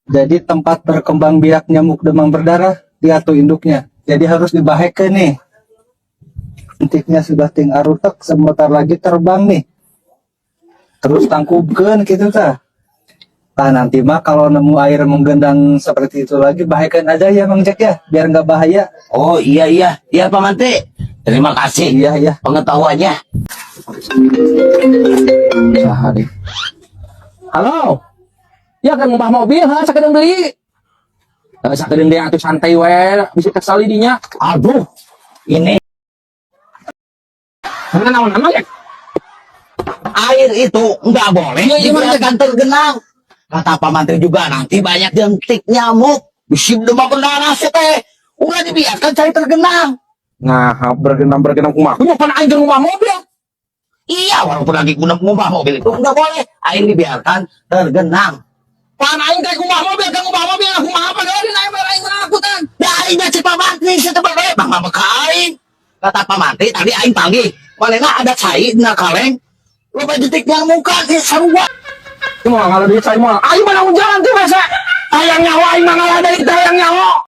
Jadi tempat berkembang biak nyamuk demam berdarah lihat tuh induknya. Jadi harus dibahekeun nih. Jentiknya sudah ting arutek, sebentar lagi terbang nih. Terus tangkubkeun gitu tah. Nah, nanti mah kalau nemu air menggenang seperti itu lagi, bahekeun aja ya, Mang Jack, ya, biar nggak bahaya. Oh iya, iya, Pak Mantri. Terima kasih Iya. pengetahuannya. Saha deh. Halo. Ya kan ngumbah mobil, ha, sakedeung deui. Eh, sakedeung deui atuh, santai we, bisa kesal di dinya. Aduh, ini Karena naon emang ya? Air itu nggak boleh Iya, Mang. dibiarkan tergenang. Kata Pak Mantri juga nanti banyak jentik nyamuk. Bisa demam berdarah sih teh. Udah dibiarkan cai tergenang. Nah, bergenang bergenang kumaha? Kumaha pan aing keur ngumbah mobil? Iya, walaupun lagi guna ngumbah mobil itu nggak boleh. Air dibiarkan tergenang. Pan aing teh ngumbah mobil, keur ngumbah mobil, kumaha apa deui aing aing angkutan. Ya aing cek Pak Mantri, saya teh bae bang mama ka aing. Kata Pak Mantri tadi aing panggil. Manehna ada cai dina kaleng. Loba jentik nyamuk sih sarua. Mau ngalah duit saya mau. Aing mah nanggung jalan tuh biasa. Hayang nyawa aing mah ngalah deui teh hayang nyawa.